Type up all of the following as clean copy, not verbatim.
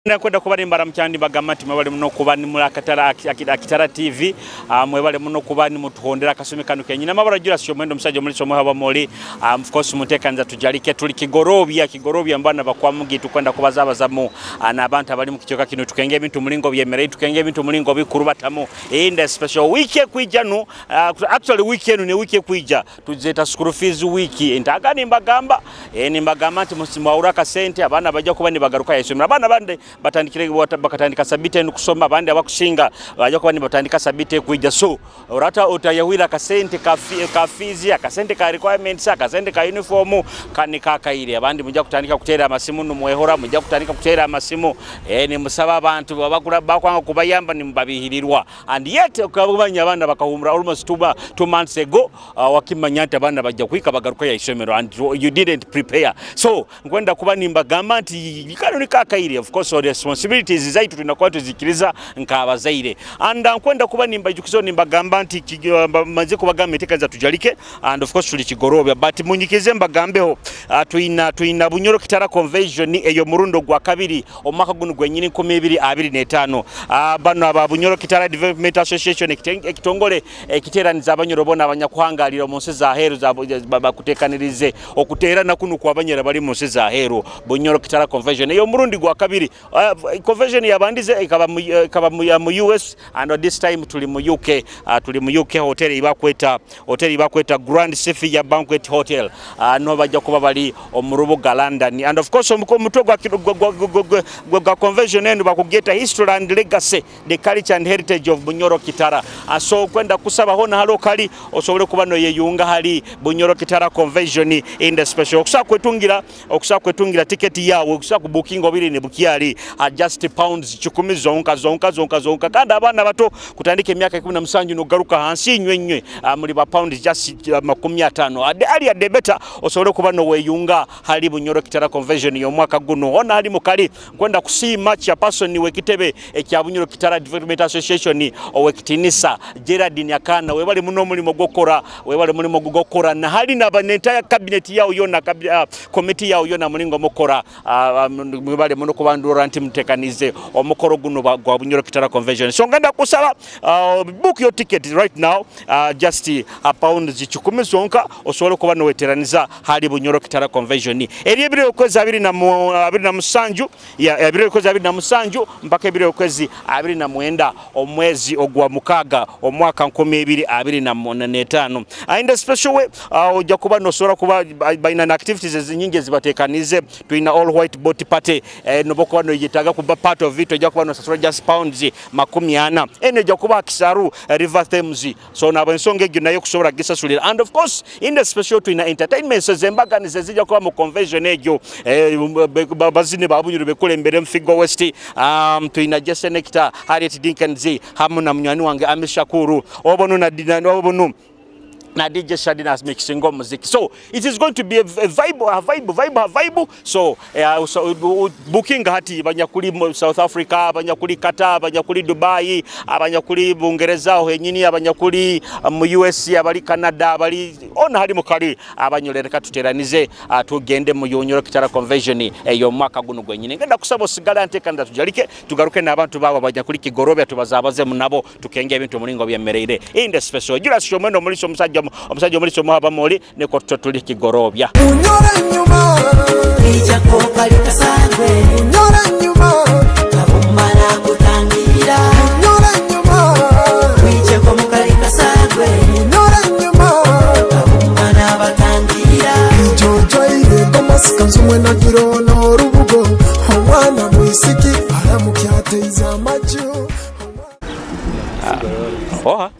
Nakwenda kuba nimbaramukya nibagamba nti mwebale muno kuba nimuri Akitara TV, mwebale muno kuba nimutuhondera akasumi kanu kenyina. Amabara Julius Omwendo, omusajja omuli somwe haba muli, of course muteekaniza tujalike tuli Kigorobya, Kigorobya mbana bakwamugi tukwenda kubazabazamu n'abantu abali mu kicoka kino, tukenge ebintu mulingo byemerei, tukenge ebintu mulingo bikurubatamu in the special week ekwija nu, actually week enu ne week ekwija tuzeta school fees week. Ntaga nimbagamba, nimbagamba nti mwawura akasente abaana bajja kuba nibagaruka yisomero, abaana bande batandikire bakatandika sabite enu kusoma, abandi abakusinga bajja kuba nibatandika sabite kwija. So orata otayahwira akasente ka fees, akasente ka requirements, akasente ka uniform kani kakaire. Abandi mujja kutandika kutera amasimu numwehora, mujja kutandika kutera amasimu, nimusaba abantu babakula bakwanga kubayamba nimubabihirirwa, and yet okabanya abana bakahumura almost 2 months ago, wakimanya nti abana bajja kwika bagaruka ya isomero and you didn't prepare. So nkwenda kuba nimbagamba nti kano ni kakaire, of course responsibilities zaitu tunakuwa tuzikiriza nkabazaire. And nkwenda kuba nimbajukizo nimbagamba nti maze kubagamba enteekaniza tujalike, and of course tuli Kigorobya, but munyikize mbagambeho, tuina Bunyoro Kitara Convention eyo murundo gwa kabiri omwaka guno gwenyini 2025. Bano aba Bunyoro Kitara Development Association ekitongole ekiteraniza abanyoro bona abanyakuhangalira mu nsi za heru bakutekanirize okuterana kuno kwa abanyera bali mu nsi za heru. Bunyoro Kitara Convention eyo murundi gwa kabiri, convention yabandize ikaba mu US, and this time tuli mu UK, tuli mu UK hotel ibakweta Grand Sophia Banquet Hotel, no bajja kuba bali omurubuga London. And of course omutwe gwa convention eno bakugeta history and legacy, the culture and heritage of Bunyoro Kitara. So kwenda kusaba hona halo kali osobole kuba no yeyunga hali Bunyoro Kitara Convention in the special. Okusa kwetungira ticket yawe, okusa kubukinga obiri ne bukyali just pounds 10 zonka zonka zonka zonka, kandi abaana bato kutandika emyaka 17 nogaruka hansi nywe nywe, muli ba pounds just 50. Ade ali adebeta osobole kuba no weyunga hali Bunyoro Kitara Convention y'omwaka guno. Ona hali mukali kwenda kusiima chairperson wekitebe ekya Bunyoro Kitara Development Association owekitinisa Gerard Nyakana, webale muno omulimu gwokora, webale mulimu gwokora na hali na entire cabinet yao yona, committee yao yona mulingo mukora, mwebale muno kubandura nti mutekanize omukoro guno gwa Bunyoro Kitara Convention. So ngenda kusaba, book your ticket right now, just a pound 10 zonka osobole kuba noweteraniza hali Bunyoro Kitara Convention eri ebiro okwezi 27 ya ebiro okwezi 27 mpaka ebiro okwezi 29 omwezi ogwa mukaga omwaka 2025. In the special way, ojja kuba nosobola kuba balina na activities ezinyingi ezibateekanize. Tulina all white boat party, nobokuba noyetaaga kuba part of it, ojja kuba nosasula just pounds 40. Eno ejja kuba Kisaru River Thames, so nabo ensonga egyo nayo kusobola gisasulira. And of course in the special tulina entertainment ezembaganize zijja kuba mu convention egyo, bazine babunyuru bekulembere Mfigo West, tulina Jesse Nectar, Harriet Dinkins hamu na munywani wange Ami Shakuru obono na Dina obono na DJ Shadina mixing muziki. So it is going to be a vibe, a vibe, vibe, a vibe. So, so booking hati abanyakuli South Africa, abanyakuli Qatar, abanyakuli Dubai, abanyakuli Bungereza henyini, abanyakuli mu US, abali Canada, abali ona hali mukali abanyolera tuteranize, tugende mu Bunyoro Kitara Convention eyo mwaka guno gwenyini. Ngenda kusaba osigala nteekaniza tujalike tugaruke n'abantu baabo abanyakuli Kigorobya tubazabaze munabo tukenge ebintu mulingo byemereire in the special. Julius Omwendo omuliso omusajja omusajja omuliso muhaba muli niko tuli Kigorobya. Bunyoro nyuma ijako kali kasangwe, Bunyoro nyuma kabumana kutangira, Bunyoro nyuma wijeko mukali kasangwe, Bunyoro nyuma kabumana batangira. Ijojo ile komasika nzumwe na girono rubugo omwana mwisiki aramukyateiza amaju. Oha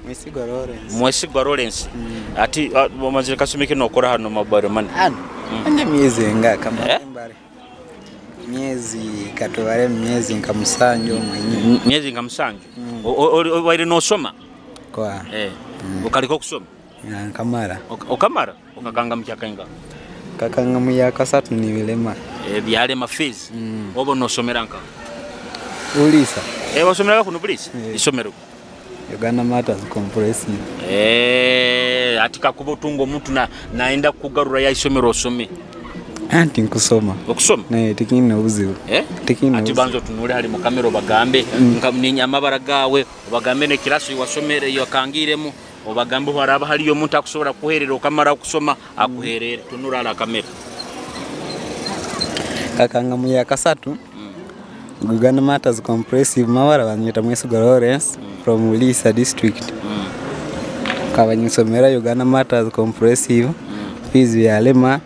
Mwesigwa Lawrence. Mwesigwa Lawrence. Ati omazire kasumi kino okora hano mobile money. Hano. Anya myezi nga kama Eh? mbare. Myezi katubare myezi nka musanju mwenye. Myezi nka musanju. Waire nosoma? Kwa. Ukaliko kusoma? Nkamara. Okamara? Okakanga mchakainga. Kakanga mu yakasatu ni vilema. Byalema fees. Obo nosomera nka. Ulisa. Wasomera kuno bulisa? Isomero. Uganda Matters Compressing. Ati kakuba otunga omuntu naenda kugarura ya isomero osome. Anti nkusoma. Okusoma? Naye tikina obuzibu. Eh? Tikina. Ati banzo tunule hali mu kamera obagambe ninya amabara gawe obagambe ne kirasi wasomere yakangiremu obagambe haraba haliyo omuntu akusobola kuherera okamara okusoma akuherere tunura ala kamera. Kakanga mu ya kasatu. Uganda Matters Comprehensive mabara banyita Mwesigwa Lawrence from Bulisa district. Kabanyisomera Uganda Matters Comprehensive fees ya lema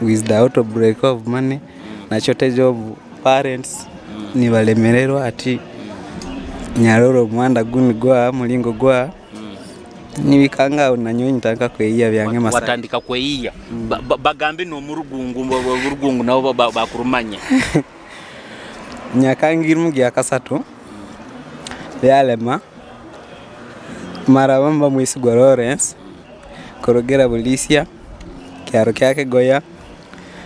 with the outbreak of money na shortage of parents ni balemererwa ati nyaroro mwanda guni gwa mulingo gwa nibikanga unanyo ntaka kweyiya byange masa watandika kweyiya bagambe no murugungu murugungu nabo bakurumanya nyakangira mu gya kasatu byalema marabamba Mwesigwa Lawrence korogera Bulisia kyaro kyake goya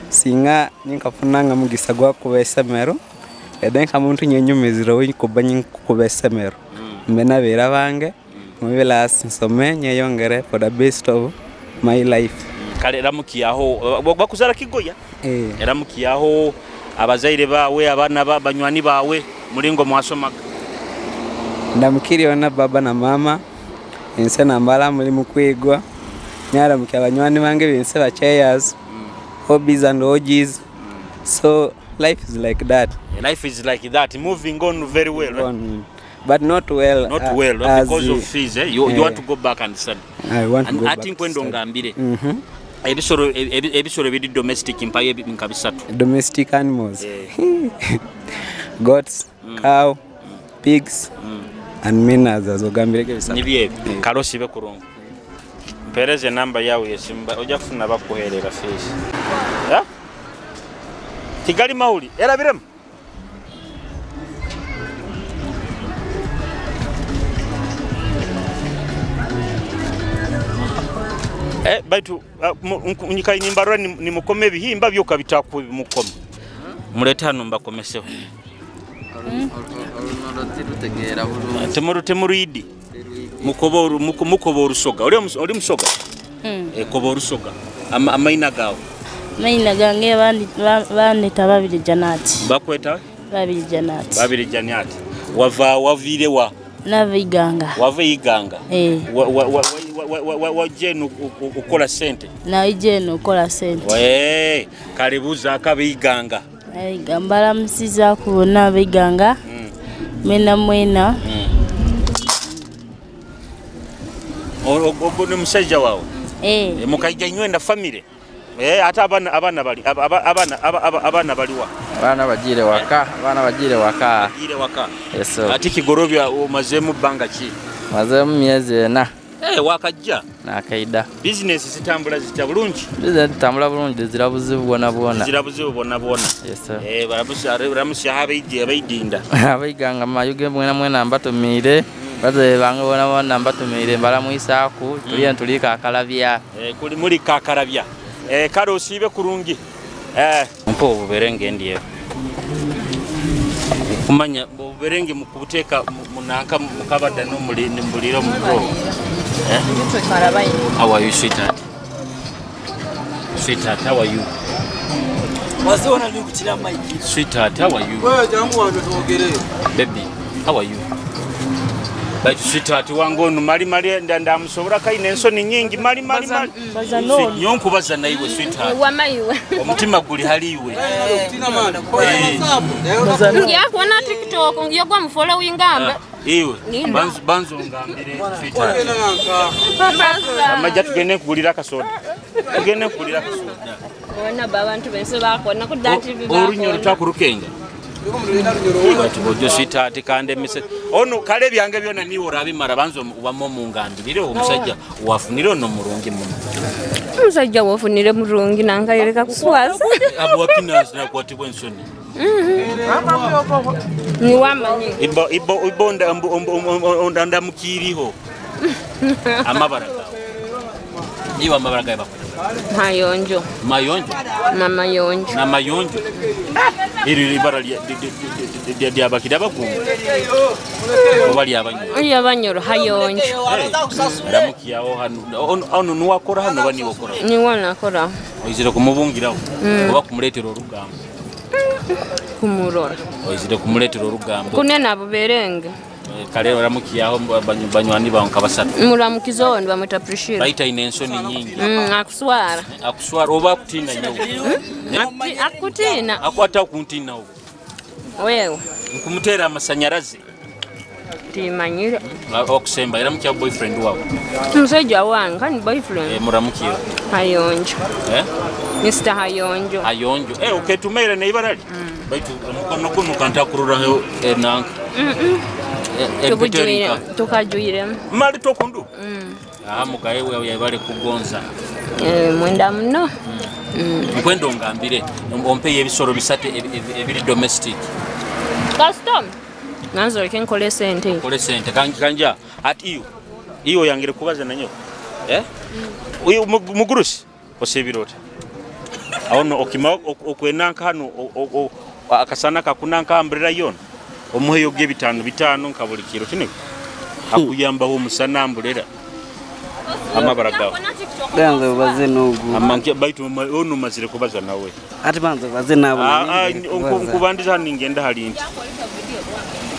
singa ninkafunanga mugisa gwa kubesemero edenka muntu nyenyumizira winkuba nkubesemero mbena bera bange mubilas nsome nyeyongere for the best of my life. Kale ramukiyaho bakuzara kigoya ramukiyaho abazaire bawe abana banywani bawe mulingo mwasomaga. Ndamukiri ona baba na mama ense nambala muri mukwigwa nyaramukiya banywani bange bense bacheyers hobbies and orgies. So life is like that. Life is like that, moving on very well, right? But not well. Not well, because of fees. Eh? You want to go back and study. I want to go back. Ati nkwendo ngambire. Ebisoro biri domestic mpaye nka bisatu. Domestic animals. Goats, cow, pigs, and miners azogambire ke bisatu. Nibye karosi be kurungu. Mpereze namba yawe yesimba oja kufuna bakuherera fees. Ya? Kigali mauli era birem. Baitu nyika nimbarwa ni mukome bihimba byoka bitaku mukome. Muleta hano mbakomeseho. Temuru idi. Mukobo orusoga. Oli musoga? Kobo orusoga. Amaina gawe. Maina gange bandita Babiri Janati. Bakweta? Babiri Janati. Babiri Janati. Wavire wa? Nava Iganga. Wava Iganga. Wajenu ukola sente. Na ijenu ukola sente. We, karibuza akabe Iganga. Mbala msiza kubona Iganga. Mena mwena. Ogo ni musajja wawe. Mukaija nywenda family. Ate abana bali abana baliwa. Abana bajire waka, abana bajire waka. Bajire waka. Yes sir. Ati kigorobya omazemu banga ki? Mazemu myezi 4. Wakajja. Nakaida. Business zitambula zitya bulungi? Business zitambula bulungi zira buzibu bwona bwona. Zira buzibu bwona bwona. Yes sir. Barabusa ramusi abeidi abeidinda. Abaiganga mayuge mwena mwena mbatumire. Baze bange bona bona mbatumire mbalamuisaku tuliye tulika akalabya. Kuli muri kakarabya. Kale osiibe kurungi. Mpo obuberenge ndiye. Kumanya obuberenge mukubuteeka munanka mukabadda n'omuliro mukro. How are you, sweetheart? Sweetheart, how are you? Sweetheart, how are you? Baby, how are you? But sweetheart wangu ono mali mali ndamusobola kaine ensoni nyingi mali mali mali. Nyonkubaza naiwe sweetheart. Wamaiwe. Omutima guli hali iwe. Ngiyakuona TikTok ngiyogwa mfollowing amba. Iwe banzo ngambire sweetheart. Amajja tugende kugulira akasoda. Tugende kugulira akasoda. Bona babantu bense bakona ku TV bakona. Orunyoro takurukenga. Ojo sweetheart kande mise. Ono kale byange byona niwe orabimara banzo wamo mungambirire omusajja wafunire ono murungi muno. Omusajja wafunire murungi nangayereka kuswaza. Abo wakina nakwatibwa ensoni. Ni wamanyi. Ibo ibo ibo nda mukiriho. Amabara gawe. Iwa amabara gawe bakwita. Mayonjo. Mayonjo. Mama yonjo. Na mayonjo. Iri ibara lya bakira bagungu. Oba lya banyoro. Lya banyoro hayonjo. Ramukiyaho hano. Ono nuwakora hano bani wakora. Ni wanakora. Oizire kumubungiraho oba kumuleetera orugambo? Kumurora. Oizire kumuleetera orugambo. Kunena buberenge. Kale oramukiyaho banywani bawe nka basatu. Muramukiza owo nibamweta Priscilla. Baita ine ensoni nyingi. Akuswara. Akuswara oba akutina nyowe. Akutina. Akwata kuntina ubu. Wewe. Nkumutera amasanyarazi. Timanyire. Okusemba era mukya boyfriend wawe. Musajja wange kandi boyfriend. Muramukiyo. Hayonjo. Mr. Hayonjo. Hayonjo. Oketumere ne ibarali. Baitu omukono guno kantakurura nanka. Tukujwire, tukajwire. Mali tokundu. Mugaye wewe yabale kugonza. Mwenda muno. Nkwenda ongambire ompe ebisoro bisate ebiri domestic. Custom. Nanzo kenkole sente. Kole sente kanja ati iyo. Iyo yangire kubaza nanyo. Uyu mugurusi osebirota. Awono okima okwenanka hano akasana kakunanka umbrella yona. Omuheyo ge bitano bitano nka buli kiro tineko. Akuyambaho omusana umbrella. Amabara gawe. Banza baze nogu. Amanke baitu ono mazire kubaza nawe. Ati banza baze nabo. Nkubandiza ningenda halindi.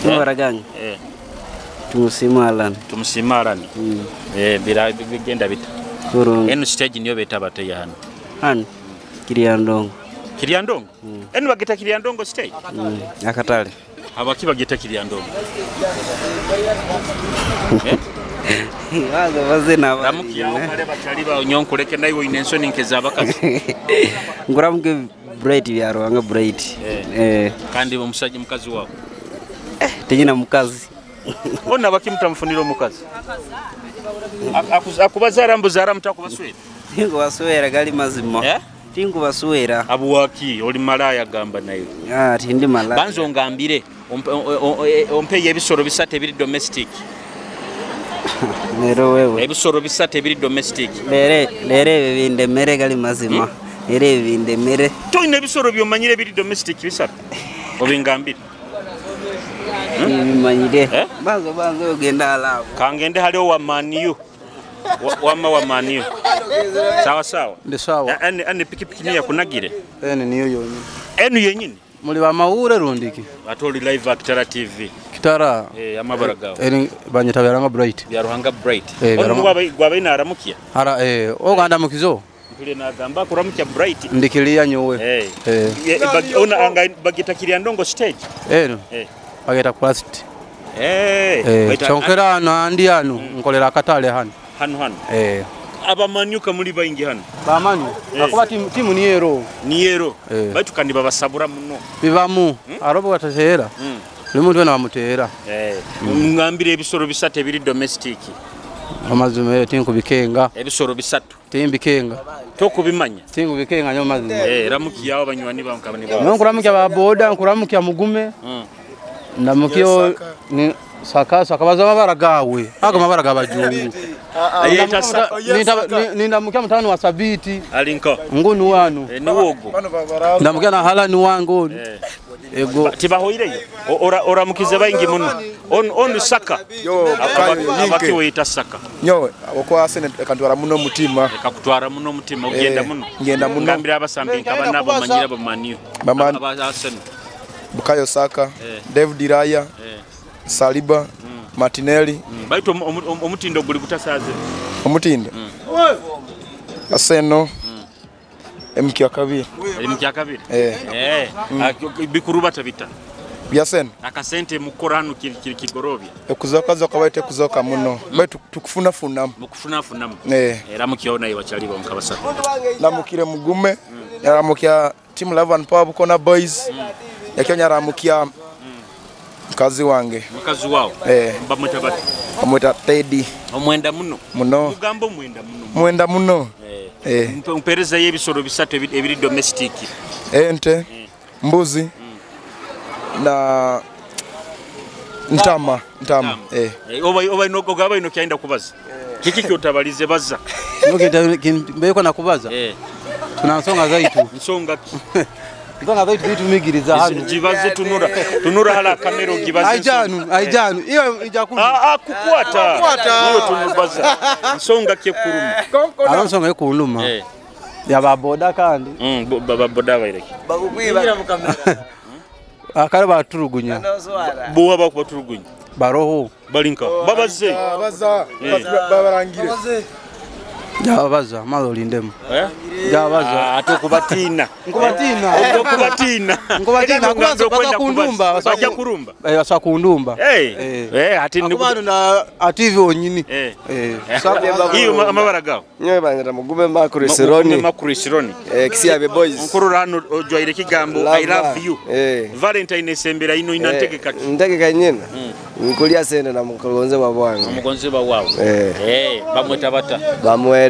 Amabara gange. Tumusima Alan. Tumusima Alan. Bira bigenda bita. Eno stage niyo beta bateya hano. Hano Kiryandongo. Kiryandongo? Eno bageta Kiryandongo stage? Akatale. Abaki bageta Kiryandongo. Baza baze nabo. Ramukiya kale bachali ba nyonkuleke nayo ine ensoni nkeza abakazi. Nguramuke Bright byaruhanga Bright. Kandi omusajja mukazi wawe. Tenyina mukazi. Ona bakimutamfunira omukazi. Akubazara mbuzara mutakubaswera. Tingu baswera gali mazima. Tingu baswera. Abuwaki oli malaya gamba nayo. Tindi malaya. Banzo ngambire ompe ebisoro bisate ebiri domestic. Lero wewe. Ebisoro bisate ebiri domestic. Lere bindemere gali mazima. Lere bindemere. Toyina ebisoro byomanyire ebiri domestic bisatu. Obingambire. Bimanyire. Banzo banzo ogenda alabo. Kangende haliwo wa maniyu. Wama wa maniyu. Sawa sawa. Ndi sawa. Ane pikipiki niya kunagire. Ene niyo yonyini. Enu yenyini. Muli ba mawure rundiki. Atoli live at Kitara TV. Kitara. Amabara gawe. Eni banyita Byaruhanga Bright. Byaruhanga Bright. Ono gwa baina aramukia. Ara oganda mukizo. Mpule nagamba kuramukia Bright. Ndikilia nyowe. Ona anga bagita Kiryandongo stage. Eno. Bageta kwast. Chonkera hano andi hano nkolera akatale hano. Hano hano. Abamanyuka muri baingi hano. Bamanyu. Akuba timu ni yero. Ni yero. Baitu kandi babasabura muno. Bibamu. Arobo batasera. Buli muntu wena bamuteera. Ngambire ebisoro bisatu ebiri domestic. Amazima tinkubikenga. Ebisoro bisatu. Timbikenga. Tokubimanya. Tinkubikenga nyo mazima. Ramukiya abanywani bawe nkabani bawe. Nkuramukiya ba boda, nkuramukiya mugume. Ndamukio ni saka baza mabara gawe. Ago mabara gabajungu. Nindamukia mutano wa sabiti. Alinko. Ngunu wanu. Niwogo. Ndamukia na hala ni wangu. Ego. Tibahoireyo. Oramukize baingi muno. On saka. Abaki weyita saka. Nyowe okwa Senate kantwara muno mutima. Kakutwara muno mutima ogenda muno. Ngenda muno. Ngambira abasambi nkaba nabo manyira bamaniyo. Aba Arsenal. Bukayo Saka, David Raya, Saliba, Martinelli. Baitu omutindo guli kutasaze. Omutindo. Arsenal. MK kabiri. MK kabiri. Bikuruba tabita. Byasen. Akasente mukorano kigorobya. Ekuzoka zoka baite kuzoka muno. Baitu tukufuna funamu. Mukufuna funamu. Era mukiona ibachali ba mukabasa. Namukire mugume. Yaramukia team Love and Power Bukona Boys. Yakyonya ramukia mkazi wange. Mkazi wao. Bamwita bati. Bamwita Teddy. Omwenda muno. Muno. Mugambo mwenda muno. Mwenda muno. Mpereza y'ebisoro bisatu ebiri domestic. Ente, mbuzi na ntama, ntama. Oba ino ogaba ino kyaenda kubaza. Kiki kyotabalize baza. Mbeko nakubaza. Tuna nsonga zaitu. Nsonga ki? Nsonga zaitu zitumigiriza hano. Jibaze tunura. Tunura hala kamera gibaze. Aijanu, aijanu. Iyo ijakuru. Kukwata. Iyo tunubaza. Nsonga ke kuruma. Aro nsonga yo kuruma. Yaba boda kandi. Boda baireki. Bakukwiba. Akara baturugunya. Buwa bakubaturugunya. Baroho. Balinka. Babaze. Babaza. Babarangire. Jabaza maze olindemu. Jabaza atokubatina. Nkubatina. Nkubatina. Nkubatina kubaza kundumba bajja kurumba. Basa kundumba. Ati ni na ativi onyini. Iyo amabara gawo. Nyewe banyata mugume makurisironi. Mugume makurisironi. Kisiabe boys. Nkurura hano ojwaire kigambo I love you. Valentine esembera ino inantegeka ki? Ntegeka nyina. Nkulya sente na mugonze wa bwange. Mugonze wa wawe. Bamweta bata. Bamweta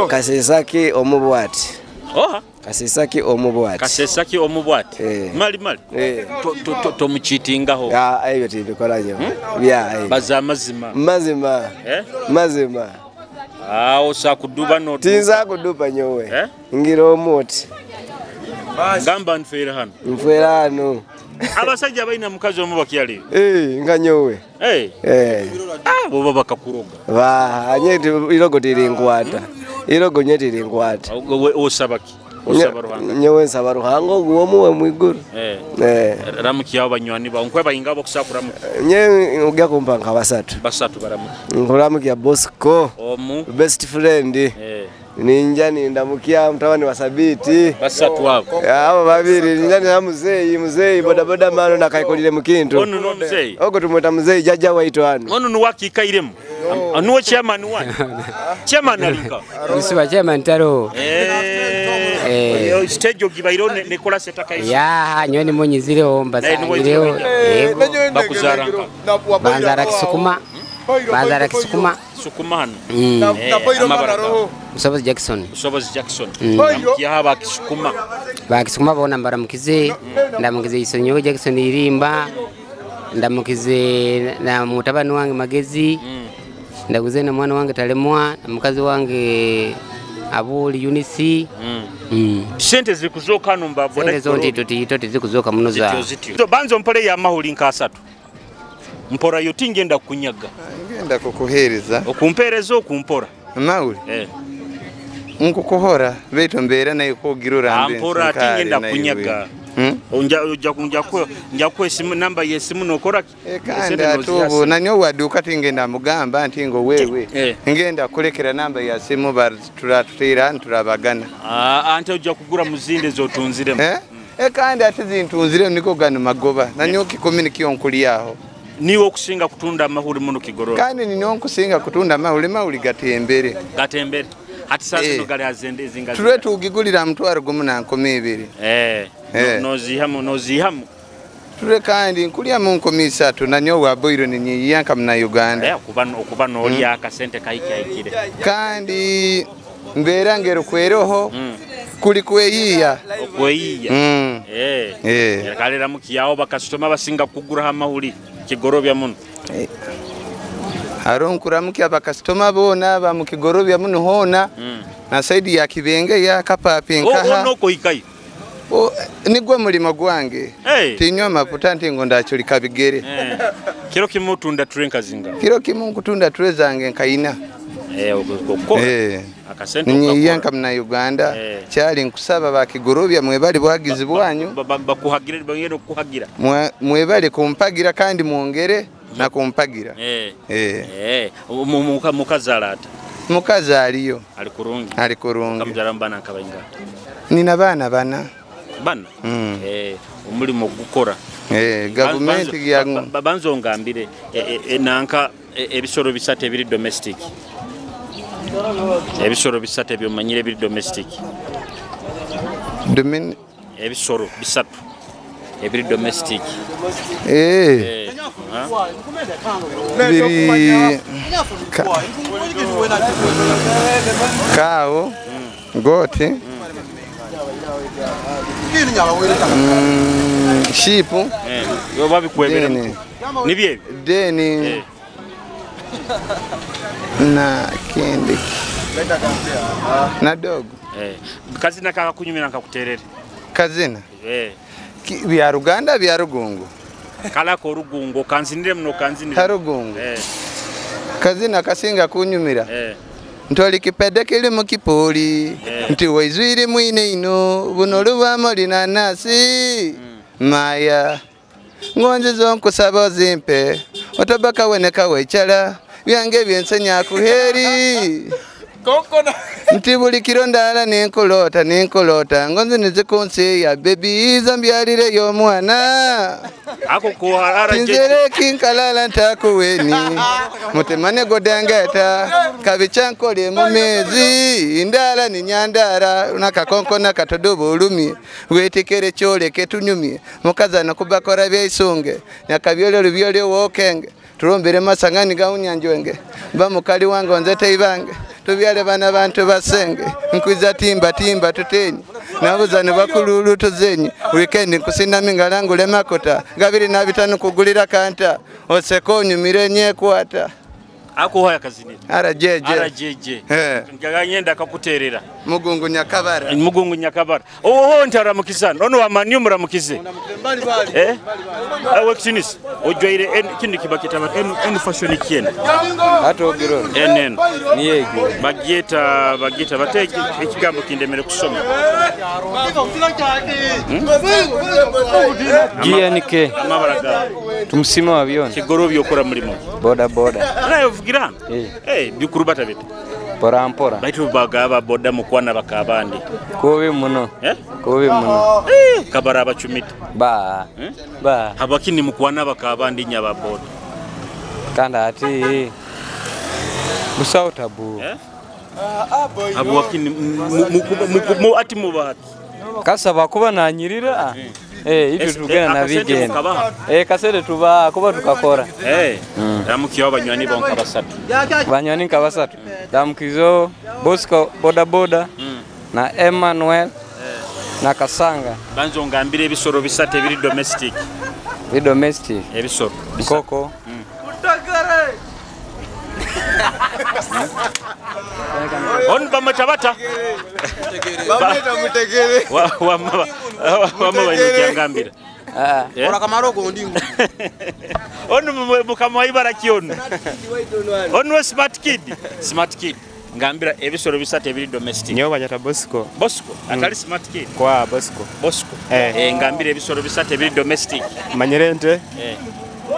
Kasesaki omubwati. Oha. Kasesaki omubwati. Kasesaki omubwati. Mali mali. Tomuchitingaho. Ah, ebyo tibikola nyo. Bya. Baza mazima. Mazima. Mazima. Ah, osa kuduba no. Tinza kuduba nyowe. Ngira omuti. Gamba nfera hano. Nfera hano. Abasajja balina mukazi omu bakyali. Nga nyowe. Ah, boba bakakuroga. Ba, nye irogo tirinkwata. Irogo nye tirinkwata. Osabaki. Osaba Ruhanga. Nyowe nsaba Ruhanga oguwomuwe mwiguru. Ramuki abo banywani bawe nkwe bayinga bokusakura mu. Nye ujya kumpa nka basatu. Basatu baramuki. Nkuramukia Bosco. Omu. Best friend. Ninja nindamukia mtabani wa Sabiti. Basatu abo. Abo babiri ninja na muzeyi boda boda mano nakaikolire mukintu. Ono no muzeyi. Ogo tumweta muzeyi jaja waito hano. Ono nuwakikairemu. Anuwe chairman wani. Chairman alinka. Nisuba chairman taro. Stage ogibairo nekola setakaisi. Ya, nyowe nimunyizireho mbasangireho. Yego. Bakuzara nka. Banzara Kisukuma. Banzara Kisukuma. Sukuma hano. Amabara. Musobozi Jackson. Musobozi Jackson. Ndamukiya ba Kisukuma. Ba Kisukuma bona mbaramukize. Ndamukize Isonyo Jackson irimba. Ndamukize na mutabani wange Magezi. Ndaguze na mwana wange Talemwa na mukazi wange Abuli Eunice. Sente zikuzoka hano mbabona. Sente zonti toti zikuzoka muno za. Zityo. Banzo mpole ya mahuli nka asatu. Mpora yo tingenda kunyaga. Ngenda kukuhereza. Okumpereza okumpora. Mahuli. Nkukuhora beto mbera nayo kogirura mbe. Ampora tingenda kunyaga. Onja kwa simu namba yesimu nokora. Kandi atubu nanyo waduka tingenda mugamba nti ngo wewe. Ngenda kulekera namba ya simu turatutira nturabagana. Ante ojja kugura muzinde zotunziremu. Kandi ate zintunziremu niko gano magoba. Nanyo kikomini onkulyaho. Niwe okusinga kutunda amahuri muno Kigorora. Kandi niwe nkusinga kutunda amahuri mahuri gatembere. Gatembere. Ati sasa no gari azende zinga. Ture tugigulira mutwaro gumu na nkumi ibiri. Nozihamu. Ture kandi nkulya mu nkumi isatu nanyo wa boiro ninyiyanka muna Uganda. Okuba nolya akasente kahikire. Kandi mbera ngero kweroho. Kuli kweyiya. Okweyiya. Kalera mukiyawo bakasitoma basinga kugura amahuri Kigorobya muno. Haro nkuramukia bakasitoma bona ba mukigorobya muno hona. Na saidi ya Kibenge ya Kapapi nkaha. Ono koikai. Nigwe mulimo gwange. Tinywa maputa nti ngo ndaculika bigere. Kiro kimu tunda turenka zinga. Kiro kimu nkutunda ture zange nkaina. Akasente ninyiyanka muna Uganda. Kyali nkusaba bakigorobya mwebali bwagizi bwanyu. Bakuhagira bangeno kuhagira. Mwebali kumpagira kandi mwongere na kumpagira. Mukazala ata. Mukazi aliyo. Ali kurungi. Ali kurungi. Kamujara mbana nkabainga. Nina bana bana. Bana? Omulimo gukora. Government ya banzo ngambire nanka ebisoro bisatu ebiri domestic. Ebisoro bisatu ebyomanyire ebiri domestic. Ebisoro bisatu ebiri domestic. Biri kao goti shipu nibye deni na kendi na dogo. Kazina kakakunyumira nkakuterere. Kazina bya Ruganda bya Rugungu. Kalako Rugungu kanzinire muno kanzinire. Karugungu. Kazina kasinga kunyumira. Ntoli kipede kili mu kipuli nti waizwiri mwine ino buno lubamo linanasi maya ngonzi zonkusaba ozimpe otabaka weneka wechala byange byensenya kuheri nti buli kiro ndala ninkulota ninkulota ngonzi nizikunsi ya bebi zambyalire y'omwana tinzere kinkalala ntakuweni mutemane godangeta kabichankole mu mezi indala ni nyandara nakakonkona katodobo olumye wetekere kyoleke tunyumye mukazana kubakora byaisunge nyakabyole lubyole wokenge tulombere masangani gaunyanjwenge bamukali wange onzete ibange tubyale bana bantu basenge nkwiza timba timba tutenyi nabuzane bakululu tuzenyi weekend nkusinda mingalangu lemakota gabiri na bitano kugulira kanta oseko mirenye kwata ako haya kazini RJJ RJJ ngaganyenda kakuterera Mugungu Nyakabara Mugungu Nyakabara oho ntaramukizana ono wamani muramukize wekitinisi ojwaire kindi kibakita en fashion kiena ato ogiro enen niyego bagiyeta bagiyeta batege ekigambo kindemere kusoma GNK amabaraga tumusima wabyona kigoro byokora mulimo boda boda nayo vugira bikuru batabita mpora mpora baitu bagaba boda mukwana bakabandi kubi muno kubi muno kabara abachumita ba ba habakini mukwana bakabandi nyaba boda kandi ati busawo tabu habakini ati mubahati kasaba kuba nanyirira ibyo tugenda nabigenda kasere tuba kuba tukakora ramukiyo abanywani bonka basatu banywani nka basatu damukizo Bosco boda boda na Emmanuel na Kasanga banzo ngambire ebisoro bisatu ebiri domestic bi domestic ebisoro nkoko on bamatabata bameta mutegere wama wanyangambira ora kamarogo ndingu onu mukama ibara kyono onu smart kid smart kid ngambira ebisoro bisatu ebiri domestic nyo banyata Bosco Bosco atali smart kid kwa Bosco Bosco ngambira ebisoro bisatu ebiri domestic manyerente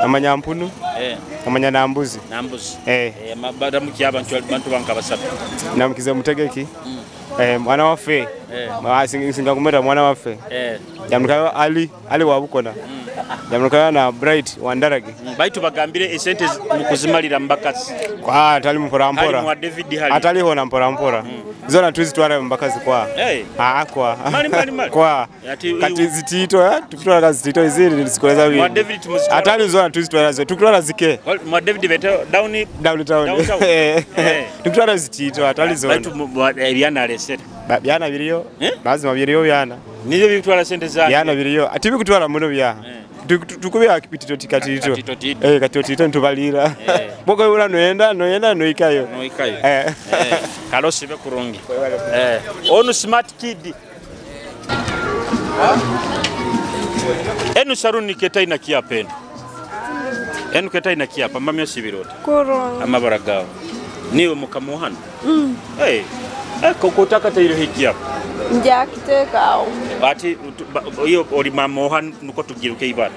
amanya mpunu amanya nambuzi nambuzi mabadamuki abantu bantu banka basatu namukize mutegeki mwana waffe singa kumeta mwana waffe yamukayo ali ali wabukona yamukayo na Bright Wandarage baitu bagambire esente mukuzimalira mbakazi kwa atali mpora mpora hali David hali atali hona mpora mpora zona tuzitwara mbakazi kwa kwa mali mali mali kwa kati zitito tukutwara kazi zitito izindi zikoleza mwa David tumuzitwara atali zona tuzitwara zo tukutwara zike mwa David bete down down town tukutwara zitito atali zona baitu byana resera byana biriyo lazima biriyo byana niyo bikutwara sente zange byana biriyo ati bikutwara muno bya tukubya kitito tikatito katito ntubalira boko ura noyenda noyenda noikayo noikayo kalosi be kurungi onu smart kid enu saruni ketaina kiapeni enu ketaina kiapa mamyo sibirota kurungi amabara gawo niwe mukamuhana kokotaka tairo hikiapa njakitekawo ati iyo oli mamoha nuko tugiruke ibara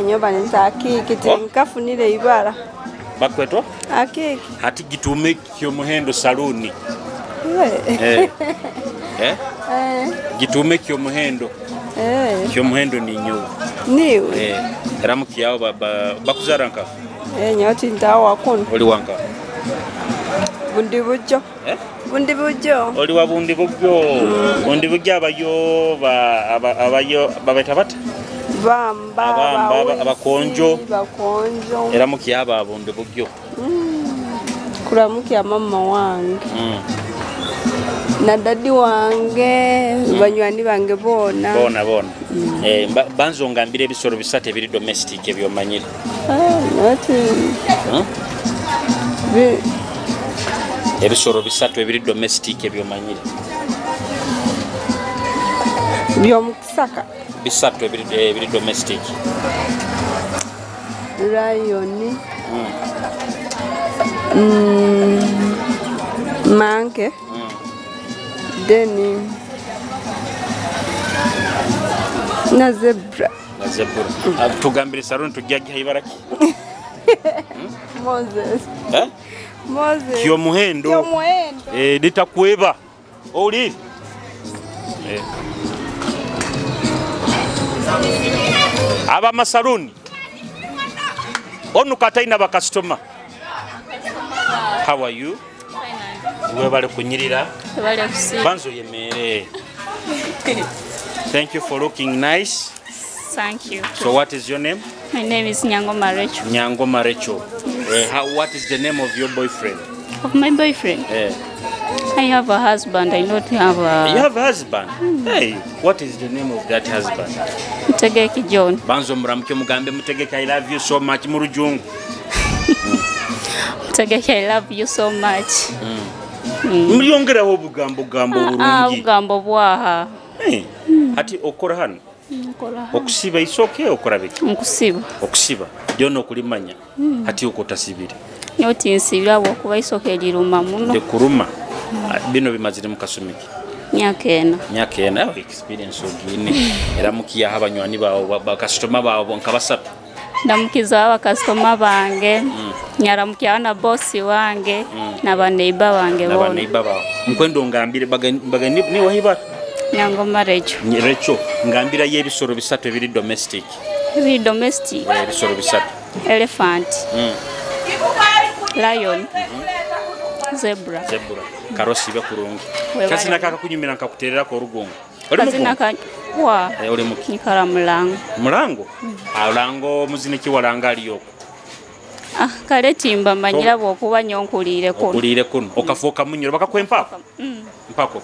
nyoba nita akiki tinkafunire ibara bakwetwa akiki hati gitume kyomuhendo saluni gitume kyomuhendo kyomuhendo ni nyo niwe ramuki yao baba bakuzara nkafu nyoti ndawa kuno oli wanka bundi bujo bundi bujo oli wa bundi bujo bundi bujo abayo abayo babeta bata bamba abamba abakonjo bakonjo era mukiyaba bundi bujo kuramukia mama wange na dadi wange banywani bange bona bona bona banzo ngambire ebisoro bisatu ebiri domestic ebyomanyire nati ebisoro bisatu ebiri domestic ebyomanyire byomukisaka bisatu ebiri domestic lion Mange. Then na zebra. Na zebra. Tugambire saluni tujja ibaraki. Moses. Eh? Moses. Kyomuhendo. Kyomuhendo. Litakweba. Owulire? Abamasaluni onu kataina bakasitoma. How are you? Webale kunyirira. Banzo yemere. Thank you for looking nice. Thank you. So what is your name? My name is Nyangoma Rachel. Nyangoma Rachel. What is the name of your boyfriend? Of my boyfriend? I have a husband. I don't have a... You have a husband? Hey, what is the name of that husband? Mutegeki John. Banzo muramuke mugambe Mutegeki, I love you so much. Murujungu. Mutegeki, I love you so much. Mlyongeraho obugambo gambo bulungi. Obugambo bwaha. Hey. Ati okora hano? Nkora. Okusiba isoke okora biki? Nkusiba. Okusiba. Byonna okulimanya. Ati okotasibira. Nyoti nsibira bwokuba isoke liruma muno. Ndikuruma. Bino bimazire mu kasumiki. Myaka ena. Myaka ena aho experience ogine. Era mukiya abanywani bawo bakasitoma bawo nka basatu. Ndamukiza abakasitoma bange. Nyaramukiya na bosi wange na baneiba bange bona. Na baneiba bawo. Nkwendo ngambire bagani ni wahiba. Nyangoma Rachel. Rachel ngambira y'ebisoro bisatu ebiri domestic. Ebiri domestic. Ebisoro bisatu. Elephant. Lion. Zebra. Zebra. Karosi be kurungi. Kazina kaka kunyumira nkakuterera ko orugongo. Kazina ka wa. Oli muki. Nikara mulango. Mulango? Alango muziniki walanga aliyoko. Ah, kale timba manyira bwokuba nyonkulire kuno. Okulire kuno. Okafuuka munyoro bakakwempako. Mpako.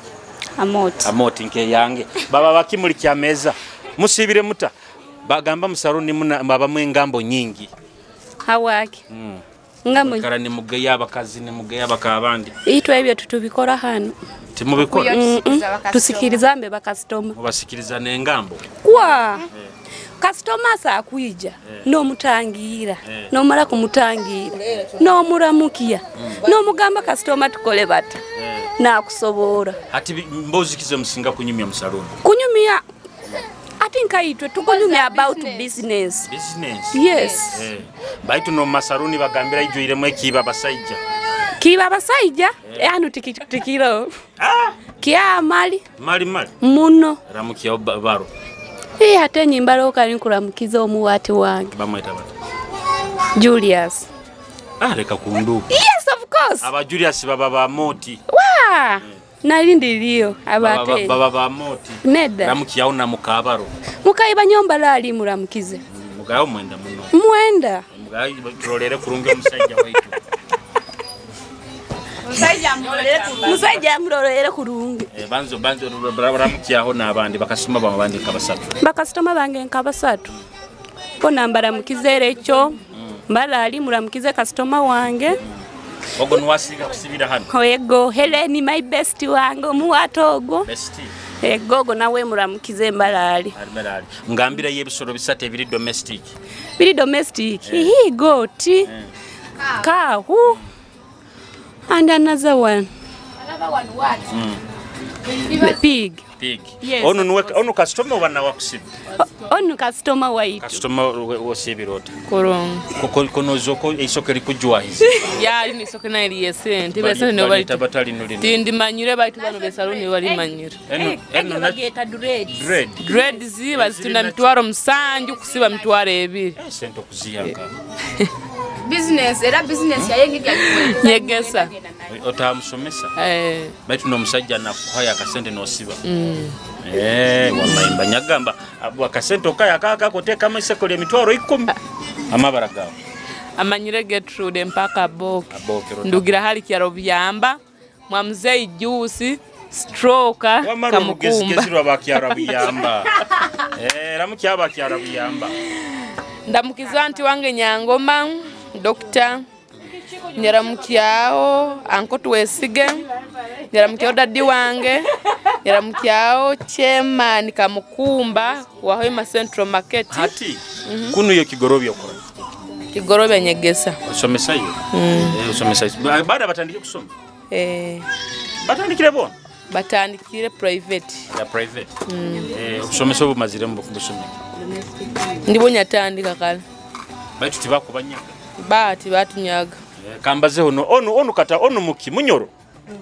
Amoti. Amoti nke yange. Baba bakimuli kya meza. Musibire muta. Bagamba musaruni muna baba mwengambo nyingi. Hawaki. Ngambo kara ni mugeya abakazi ni mugeya bakabandi. Itwe ebyo tutubikora hano. Timubikora. Tusikirizambe bakasitoma. Mubasikiriza nengambo. Kwa. Kasitoma sa kuija no mutangira no mara kumutangira no muramukia no mugamba kasitoma tukole bata na kusobora. Ati mbozi kize musinga kunyumya musaluni. Kunyumya ati nkaitwe tukunyumya about business. Business. Yes. Baitu no masaruni bagambira ijuiremu ekiba basaija. Kiba basaija? Anu tikiro. Ah! Kia mali. Mali mali. Muno. Ramukia baro. Hii hate nyimbalo kali nkuramukiza omuwati wange. Bamweta bata. Julius. Ah, leka kunduka. Yes, of course. Aba Julius baba ba moti. Wa! Nalindiriyo abate. Baba ba moti. Neda. Ramukiya ona mukabaro. Mukaiba nyomba lali muramukize. Mugayo mwenda muno. Mwenda. Mugayo tulolere kurungi omusajja waitu. Musajja amulolere kurungi. Banzo ramukiyaho n'abandi bakasitoma bawe abandi nka basatu. Bakasitoma bange nka basatu. Bona mbaramukize ekyo. Mbalali muramukize kasitoma wange. Ogo nuwasiga kusibira hano. Ego Helen my best wange omuwato ogwo. Best. Ego go nawe muramukize mbalali. Mbalali. Ngambira y'ebisoro bisatu ebiri domestic. Biri domestic. Hi goat. Cow. And another one. Another one what? The pig. Pig. Yes. Onu customer wana wakusiba. Onu customer waitu. Customer wosibira ota. Kurungi. Kuko isoke likujwa hizi. Ya ni isoke na iliye sente. Bese ne bali. Tabatali nulino. Tindi manyure baitu bano besaluni wali manyure. Eno bageta dreads. Dread. Dreads bazitunda mitwaro 7 kusiba mitwaro 2. Sente okuziyanka. Business era business yayengi nyegesa. Otamusomesa. Baitu no musajja nakuhaya akasente nosiba. Wallahi mbanyagamba akasente okaya kaka koteka amaseko emitwaro 10. Amabara gawo. Amanyire Gertrude mpaka Boke. Ndugira hali kyaro byamba mwa mzee juice stroke kamukumba. Bakyara biyamba. Ramukiya bakyara biyamba. Ndamukiza nti wange Nyangoma Doctor Nyaramukiao anko tuwesige Nyaramukiao dadi wange Nyaramukiao chairman Kamukumba wa Hoima Central Market. Hati kunu yo kigorobya okora. Kigorobya nyegesa. Osomesa yo. Osomesa. Baada batandike kusoma. Batandikire bona? Batandikire private. Ya private. Okusomesa obumazire mu busomesa. Ndibonya tandika kale. Baitu tibakubanyaga. Bati batunyaga. Kambaze ono ono kata ono muki munyoro.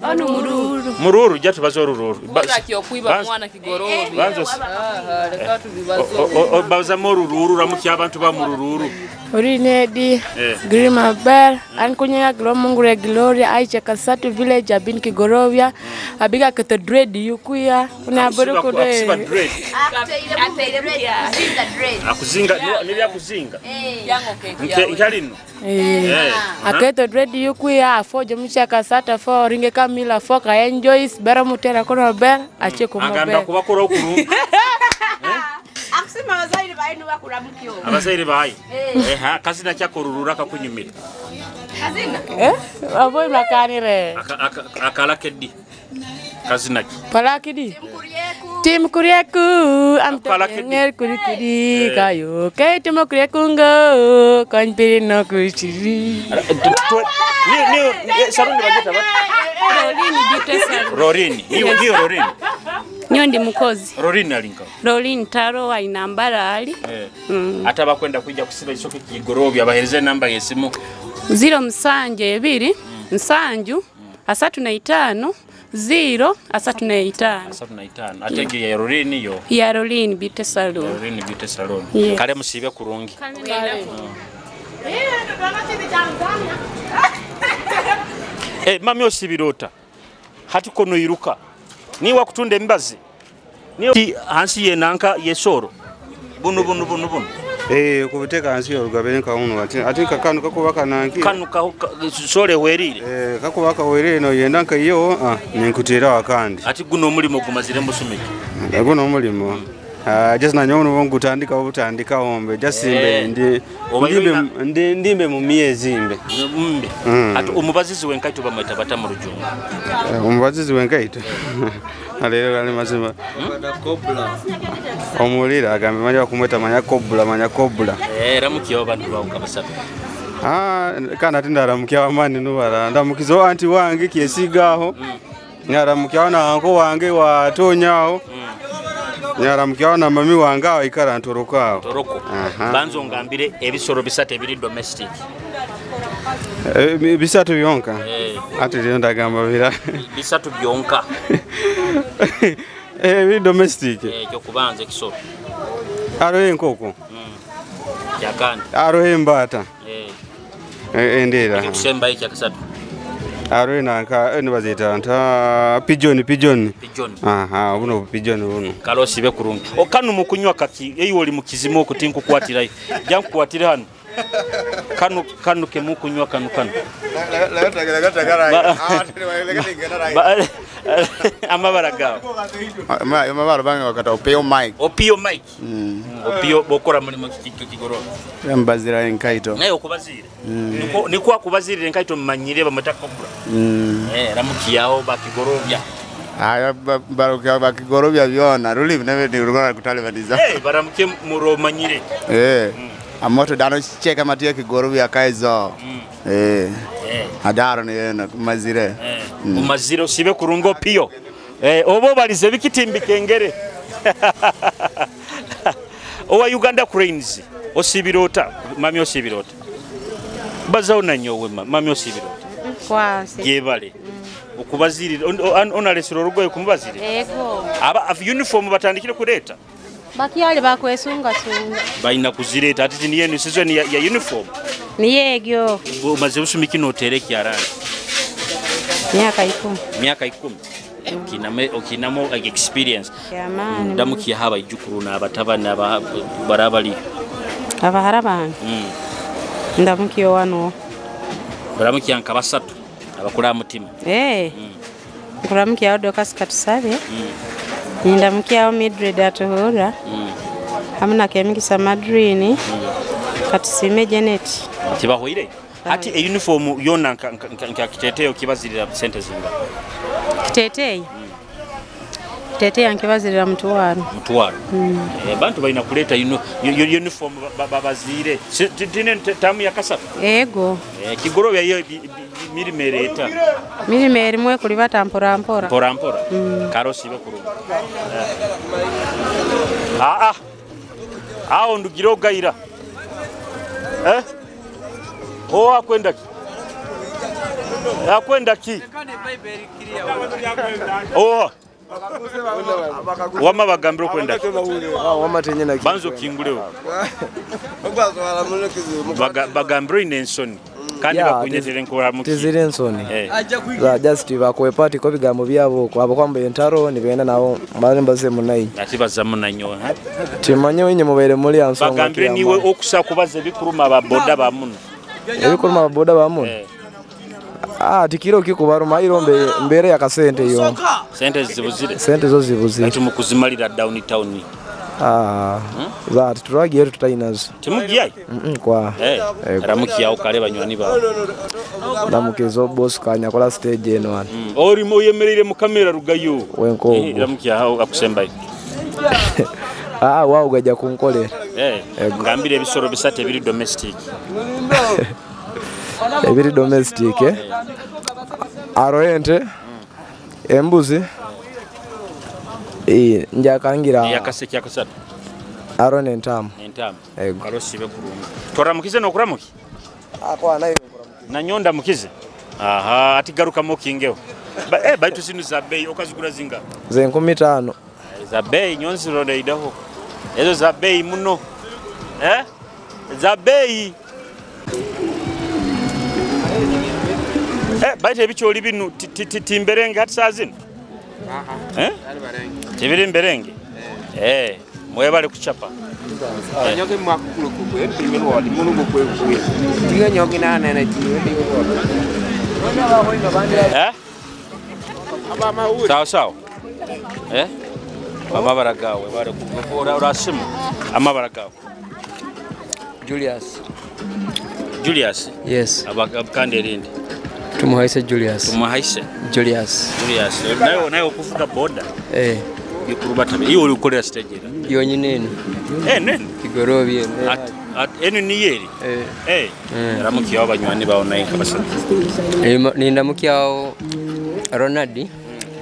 Ono mururu. Mururu jatu bazo orururu. Baki okwiba mwana kigorobi. Banzo. Reka tubibazo. Baza murururu ramuki abantu ba murururu. Orinedi Grima Bell ankunya Glomungure Gloria Aicha Kasatu village abin Kigorovia abiga keto dread yukuya una boruko de dread akuzinga nilya kuzinga nkalino aketo dread yukuya afoje mucha Kasata fo ringe kamila fo ka enjoys bera mutera kono bera acheko mabera agamba kubakora okurungi. Akusema abazaire bayi nubakuramukyo. Abazaire bayi. Kazina kyako rurura kakunyumira. Kazina? Abo makanire. Akala kedi. Kazina ki? Palakidi. Tim kurieku amtanger kurikuri kayo. Kai tim kurieku ngo konpiri no kuchiri. Ni saruni bajeta ba? Rorini beauty salon. Rorini. Niyo Rorini. Nyondi mukozi. Rorini alinka. Rorini taro wa inambara ali. Ata bakwenda kuija kusiba isoke kigorobi abahereze namba yesimu 072 7 35 0 35. 35. Atege ya Rorini yo. Ya Rorini beauty salon. Rorini beauty salon. Kale musibe kurungi. Mami osibirota. Hati kono iruka. Ni wakutunda embazi. Ni hansi yenanka yesoro. Bunu bunu bunu bunu. Kubiteka hansi yorugabe nka uno ati ati kakanu kakubaka nanki. Kanu ka sore werire. Kakubaka werire no yenda nka iyo ninkutera wakandi. Ati guno omulimo gumazire musumiki. Guno omulimo. Just na nyono ngutandika obutandika ombe just mbe ndi ndimbe mu myezi mbe. Mbe. Ati omubazizi wenkaito bamweta bata mu rujungu. Omubazizi wenkaito. Alero ali mazima. Omulira agambe manya kumweta manya kobula manya kobula. Ramukiyo abantu bawo kabasatu. Kana tinda ramukiya amani nubara ndamukizo anti wange kyesigaho. Nyaramukiya na anko wange watonyaho. Nyaramukiya na mami wange awo ikara ntoroko awo. Toroko. Banzo ngambire ebisoro bisatu ebiri domestic. Bisatu byonka. Ati rero ndagamba bira. Bisatu byonka. Ebiri domestic. Cyo kubanza ekisoro. Aro enkoko. Yakandi. Aro embata. Endera. Ekusemba iki akasatu. Aro nanka nibazita nta pigeon pigeon. Pigeon. Aha, buno pigeon buno. Kalosi be kurungi. Okanu mukunywa kaki eyi oli mukizimo okutinku kwatira. Jankukwatira hano. Kanu kanu kemu kunywa kanu kanu. Amabara gawo. Amabara bange wakata Opio Mike. Opio Mike. Opio bokora mulimo kigoro. Mbazira enkaito. Naye okubazira. Niko niko akubazirira enkaito mmanyire bamata kobra. Ramukiyaho bakigorobya. Aya baruka bakigorobya byona ruli nebe ni rugora kutalebaniza. Baramuke muromanyire. Amoto dano cheka matia kigorobya kaizo. Adaro ni mazire. Umazire usibe kurungo pio. Obo balize bikitimbi kengere. Owa Uganda Cranes osibirota mami osibirota. Bazawo nanyowe mami osibirota. Kwase. Yebale. Okubazirira onalesero orugoye kumubazirira. Ego. Aba uniform batandikire kureta. Bakyali bakwesunga sunga. Baina kuzireta ati ni yenu season ya uniform. Ni yegyo. Umaze busumiki notere kyarani. Miaka 10. Miaka 10. Okinamo experience. Ndamukiya haba ijukuru na abatabani aba barabali. Abahara bange. Ndamukiyo wano. Baramukiya nka basatu abakura mutima. Nkuramukiya Dorcas Katusabe. Ndamukiya Mildred Atuhura. Hamuna Kemikisa Madrini. Katusime Janet. Tibahoire. Ati e uniform yona nka kiteteyo kibazirira sente zinga. Kiteteyo. Kiteteya nkibazirira mutwaro. Mutwaro. Bantu balina kuleeta uniform babaziire. Tine tamu ya kasatu. Ego. Kigorobya yo mirimo ereeta. Mirimo erimu ekulibata mpora mpora. Mpora mpora. Karosi bekurungi. Ah. Awo ndugire ogaira. Oh akwenda ki? Akwenda ki? Oh. Wama bagambira okwenda ki? Banzo kingulewo. Bagambira ine ensoni. Kandi bakunyetere nkora muki. Tizire ensoni. Za just bakwepati ko bigambo byabo kwabo kwamba entaro nibenda nawo mbale mbaze munayi. Ati bazamu nanyo. Timanye wenye mubere muri ansonga. Bagambire niwe okusa kubaza ebikuruma ba boda ba muno. Ebikuruma ba boda ba muno. Ah tikiro kikubaruma irombe mbere ya kasente yo. Sente zibuzire. Sente zo zibuzire. Ati mukuzimalira down town. Ah, za turagiye tutainazo. Timugiye? Kwa. Ramukiya okale banywani bawe. Ndamukizo boss kanya kola stage eno wana. Ori moyemerere mu kamera rugayo. Wenko. Ramukiya aho akusembaye. Ah, wao gaja kunkolera. Ngambire ebisoro bisate ebiri domestic. Ebiri domestic Aroente. Embuzi. Njakangira yakase kyakasatu arone entamu entamu karosibe kurungi toramukize nokuramuki akwa nayo kuramukize nanyonda mukize aha ati garuka mokingeho baitu sinu za bei okazigura zinga ze 15 za bei nyonziro ndaidaho ezo za bei muno za bei baitu ebikyoli binu timberenge hati saa zino. Tibiri mberenge. Mwebale kuchapa. Nyoke mwakulukuku epimilwodi mulungu kwekuye. Tinga nyoke na na tiwe tiwe. Sawa sawa. Amabara gawe bare kukora urasimu. Amabara gawe. Julius. Julius. Yes. Abakande erindi. Tumuhaise Julius. Tumuhaise Julius. Julius. Nayo okuvuga boda. Bikurubata. Iyo uri ukorera stage era. Yonyine eno. Nene. Kigorobye eno. At eno niyeri. Ramukiya abanywani bawo naye kabasa. Nindamukiyawo Ronald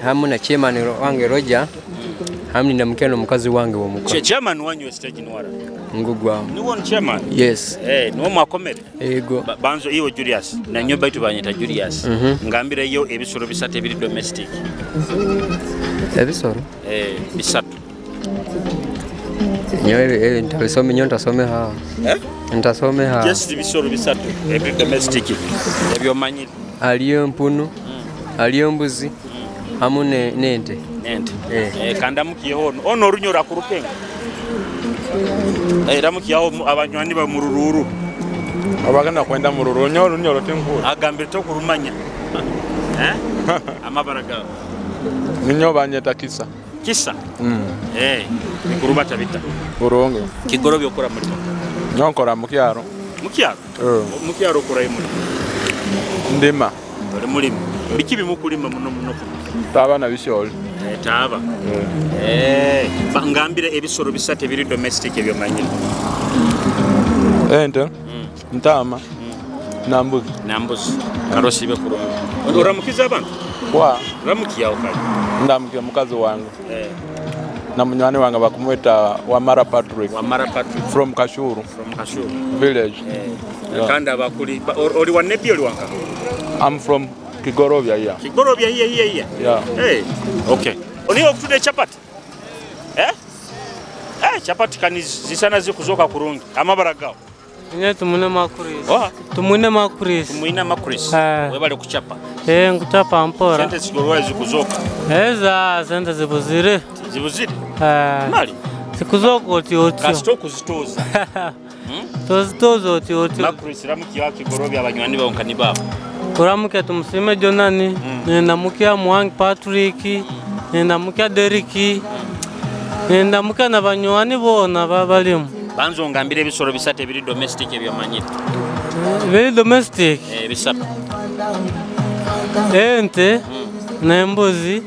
hamu na chairman wange Roger. Hamu nindamukiya n'omukazi wange womuka. Chairman wanyu stage nwara. Ngugwa. Niwo chairman? Yes. Niwo mwakomere? Ego. Banzo iwe Julius. Nanyo baitu banyeta Julius. Ngambire yo ebisoro bisate ebiri domestic. Ebisoro? Bisatu. Nyo ntasome nyo ntasome ha. Ntasome ha. Just ebisoro bisatu ebiri domestic. Ebyo manyire. Aliyo mpunu. Aliyo mbuzi. Hamu nente. Nente. Kandamukiye hono. Ono orunyora kurukenga. Ramukiyaho abanywani ba murururu. Abagenda kwenda murururu nyoro nyoro tinkuru. Agambire to kurumanya. Amabara gawe. Ninyo banyeta kisa. Kisa? Bikurubata bita. Burungi. Kigorobye okora mulimo. Nyonkora mukyaro. Mukyaro? Mukyaro okora imulimo. Ndima. Oli mulimo. Biki bimukulima muno muno? Taba na bisholi. Taba. Ngambire ebisoro bisate ebiri domestic ebyomanyire. Ente. Ntama. Na mbuzi. Na mbuzi. Karosi bekurungi. Oramukiza abantu? Kwa. Ramukiyaho kale. Ndamukiya mukazi wange. Na munywani wange bakumweta Wamara Patrick. Wamara Patrick. From Kashuru. From Kashuru. Village. Kandi abakuli oli wa Nepi oli wanka? I'm from Kigorovia here. Kigorovia here. Yeah. Hey. Okay. Oni okutude chapati? Chapati kani zisana zikuzoka kurungi. Amabara gawo. Nye tumune makuris. Tumune makuris. Tumwina makuris. Webale kuchapa. Nkuchapa mpora. Sente zigorwa zikuzoka. Eza sente zibuzire. Zibuzire? Mali. Zikuzoka oti otyo. Kasito kuzitoza. Tozitoza oti otyo. Makuris ramukiya Kigorovia abanywani bawo nkani babo. Kuramukia tumusime Jonani, nindamukia Mwangi Patrick, nindamukia Deriki, nindamukia na banywani bona babalimu. Banzo ngambire ebisoro bisate ebiri domestic ebyomanyire. Biri domestic? Bisatu. Ente, n'embuzi,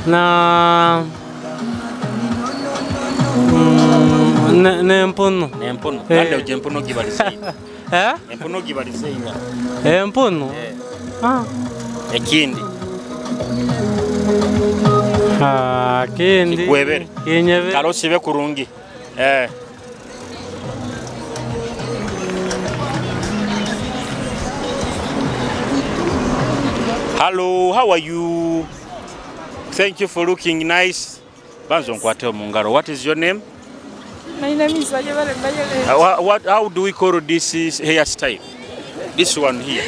Na n'empunu. N'empunu. Kandi ojja empunu gibalizeina. Eh? Empunu gibalizeina. Empunu. Ah. Ekindi. Ah, kindi. Kikwebere. Kinyebe. Kale osibe kurungi. Eh. Hello, how are you? Thank you for looking nice. Banzo nkwate mu ngalo. What is your name? My name is Ayobare Violet. What, how do we call this hairstyle? This one here.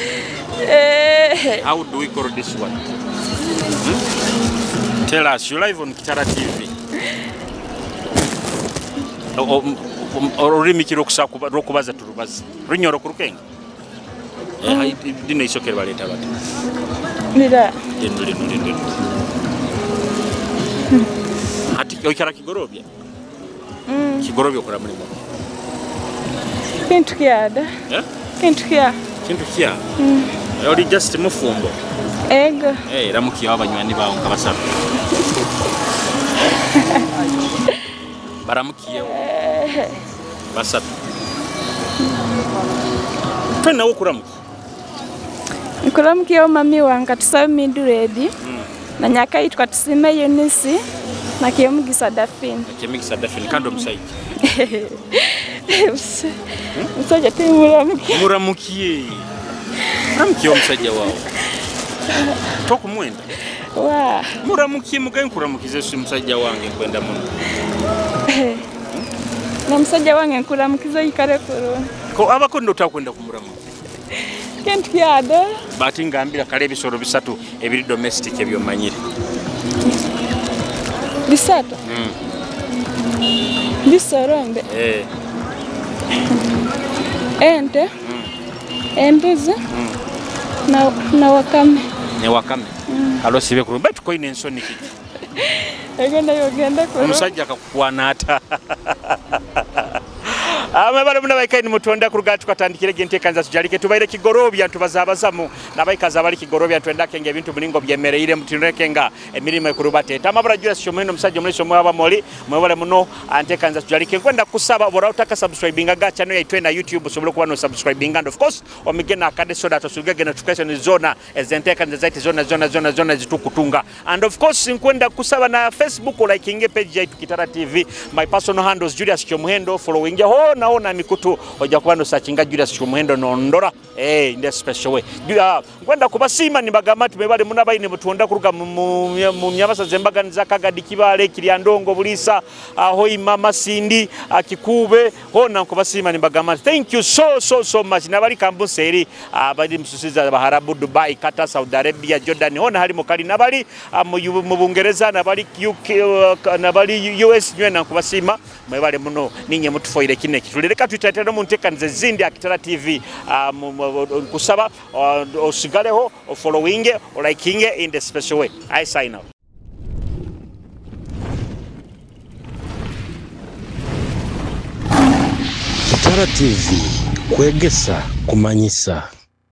How do we call this one? Hmm? Tell us, you live on Kitara TV. Olulimi ki lwokubaza tulubazi? Lunyoro ku lukenga? Dino isokere baleeta bati. Lira. Lino lino lino. Ati oikara Kigorobya? Kigorobya okola mulimu. Kintu kyada. Eh? Kintu kya. Kintu kya? Oli just mufumbo. Ego. Eh, ramukiye abanywani bawo nkabasaba. Baramukiyewo. Basatu. Tena okuramuki. Nkuramukiyewo mami wange tusabe Miduredi. Na nyakaitwa tusime Eunice na Kyemugisa Dafini. Kyemugisa Dafini kandi omusajja. Musajja timuramukiye. Muramukiye. Muramukiye omusajja wawe. Tokumwenda. Wa. Muramukiye mugaye nkuramukize si musajja wange nkwenda muno. Na musajja wange nkuramukiza ikare kurungi. Ko abako ndo takwenda kumuramuka. Kintu kyada. Bati ngambira kale ebisolo bisatu ebiri domestic ebyomanyire. Bisatu? Bisoro mbe. Eh. Ente. Embuzi. Na wakame. Ne wakame. Kalo sibe kurungi. Batu koine ensoni kiki. Egenda yogenda kurungi. Omusajja akakukwana ata. Amabale muna baikaini mutonda kuruga tukatandikire gentekanza tujalike tubaire Kigorobya tubazabazamu nabaikaza bali Kigorobya twendake ebintu mulingo byemereire mutirekenga emirimo ekurubate tamabura jura sho mweno musajja muliso mwaba moli mwebale muno antekanza tujalike kwenda kusaba bora utaka subscribinga ga channel yaitwe na YouTube sobola kuba no subscribinga and of course omigena akade soda tosugege notification zona ezentekanza zaiti zona zona zona zona zitukutunga and of course nkwenda kusaba na Facebook likinge page yaitu Kitara TV, my personal handles Julius Kyomuhendo following ho na ona mikutu ojja kuba no searchinga Julius Kyomuhendo nondora in the special way. Nkwenda kubasima nibagamba nti mwebale munabaine mutonda kuruga mu myabasa zembaganiza Kagadi Kibale Kiryandongo Bulisa Hoima Masindi Kikube hona nkubasima nibagamba thank you so so so much nabali kambuse abali mususiza Baharabu Dubai Qatar Saudi Arabia Jordan hona hali mukali nabali mu Bungereza nabali UK nabali US nywe nkubasima mwebale muno ninye mutufoire kine kitulireka tuitatera mu ntekanze zindi Akitara TV kusaba osigaleho following liking in the special way. I sign out. Kitara TV kwegesa kumanyisa.